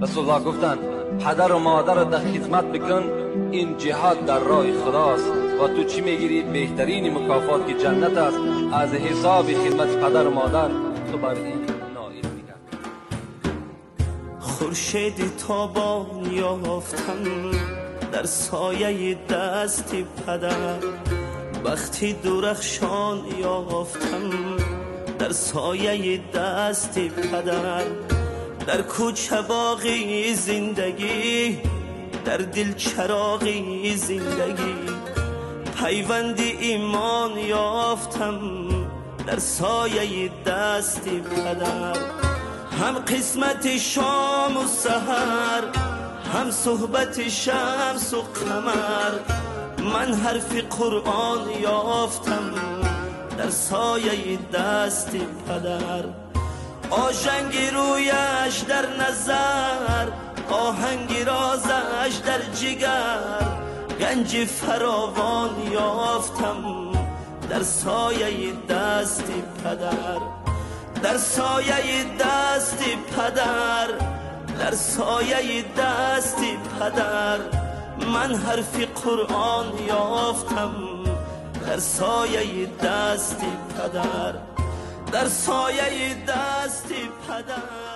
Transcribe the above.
رسول الله گفتند پدر و مادر را در خدمت بکن، این جهاد در راه خداست و تو چی میگیری؟ بهترین مکافات که جنت است. از حساب خدمت پدر و مادر تو بر این نائل میگردی. خورشید تابان یافتم در سایه دست پدر، بختی درخشان یافتم در سایه دست پدر، در کوچه باغی زندگی، در دل چراغی زندگی، پیوند ایمان یافتم در سایه دست پدر. هم قسمت شام و سحر، هم صحبت شمس و قمر، من حرف قرآن یافتم در سایه دست پدر. آژنگ رویش در نظر، آهنگ رازش در جگر، گنج فراوان یافتم در سایه دست پدر، در سایه دست پدر، در سایه دست پدر، من حرف قرآن یافتم در سایه دست پدر، در سایه دست پدر.